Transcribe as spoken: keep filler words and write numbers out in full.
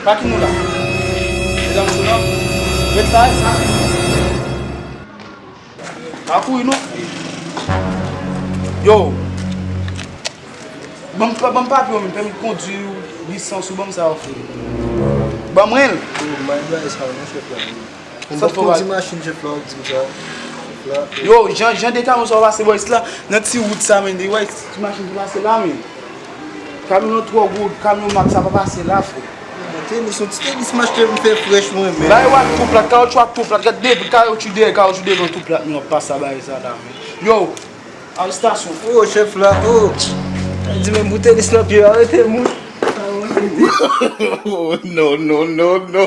Pa kite nou la. Medam sou nan. Ret la. Pa kouri non. Yo. Ban m, ban m papye w menm, pèmi kondwi, lisans ou, ban m sa yo, frè. Ban mwen l. Yo, m bay bagay sa yo non, chèf la. Sa fè w di machin chèf la, w di m sa. Chèf la. Yo, jan, jan de kamyon sa yo pase bò isit la, nan ti wout sa, men, de, wè, ti machin ki pase la, men. Kamyon twò gwo, kamyon mak sa pa pase la, frè. Tenis, yon ti tenis m achte m fè frèch mwen menm. Bay w ak tou plat, kawotchou ak tou plat, gad de, kawotchou dèyè, kawotchou devan tou plat, nou ap pase a bagay sa la, men. Yo, arestasyon. Oh, chèf la, oh. Di menm pou tenis nan pye, arete moun. Oh, no, no, no, no.